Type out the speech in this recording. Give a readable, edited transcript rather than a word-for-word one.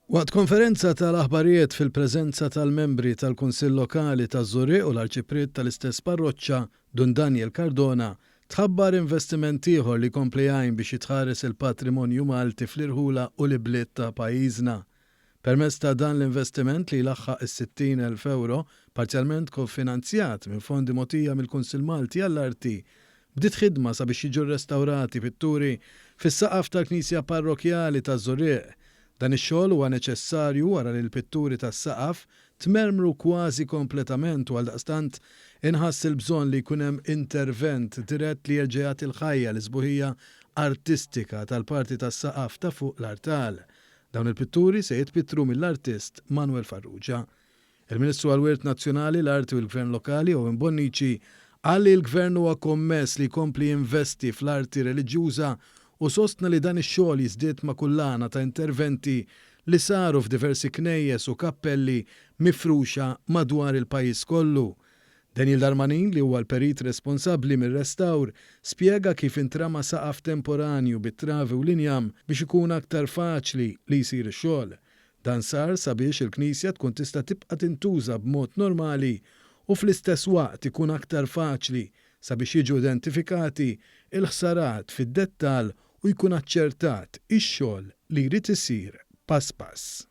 Waqt konferenza tal-aħbarijiet fil-preżenza tal-membri tal-Kunsill Lokali taż-Żurrieq u l-Arċipriet tal-istess parroċċa, Dun Daniel Cardona, tħabbar investiment ieħor li jkompli jgħin biex jitħares il-patrimonju Malti fl-irħula u l-ibliet ta' pajjiżna. Permezz ta' dan l-investiment li jlaħħaq is-60,000 ewro, parzjalment kofinanzjat minn fondi mogħtija mill-Kunsill Malti għall-Arti, bdiet ħidma sabiex jiġu rrestawrati pitturi fis-saqaf tal-Knisja Parrokkjali taż-Żurrieq. Dan ix-xogħol huwa neċessarju wara li l-pitturi tas-saqaf tmermru kważi kompletament u għaldaqstant inħass il-bżonn li jkun hemm intervent dirett li jerġa' jagħti l-ħajja lis-sbuħija artistika tal-parti tas-saqaf ta' fuq l-artal. Dawn il-pitturi se jitpittru mill-artist Manuel Farrugia. Il-Ministru għall-Wirt Nazzjonali, l-Arti u l-Gvern Lokali, Owen Bonnici, qal li l-Gvern huwa kommess li jkompli jinvesti fl-arti reliġjuża u sostna li dan ix-xogħol jiżdied ma' kullana ta' interventi li saru f'diversi knejjes u kappelli mifruxa madwar il-pajjiż kollu. Daniel Darmanin, li huwa l-perit responsabbli mir-restawr, spjega kif intrama saqaf temporanju bit-travi u l-injam biex ikun aktar faċli li jsir ix-xogħol. Dan sar sabiex il-knisja tkun tista' tibqa' tintuża b'mod normali u fl-istess waqt ikun aktar faċli sabiex jiġu identifikati l-ħsarat fid-dettall u jkun aċċertat ix-xogħol li jrid isir pass pass.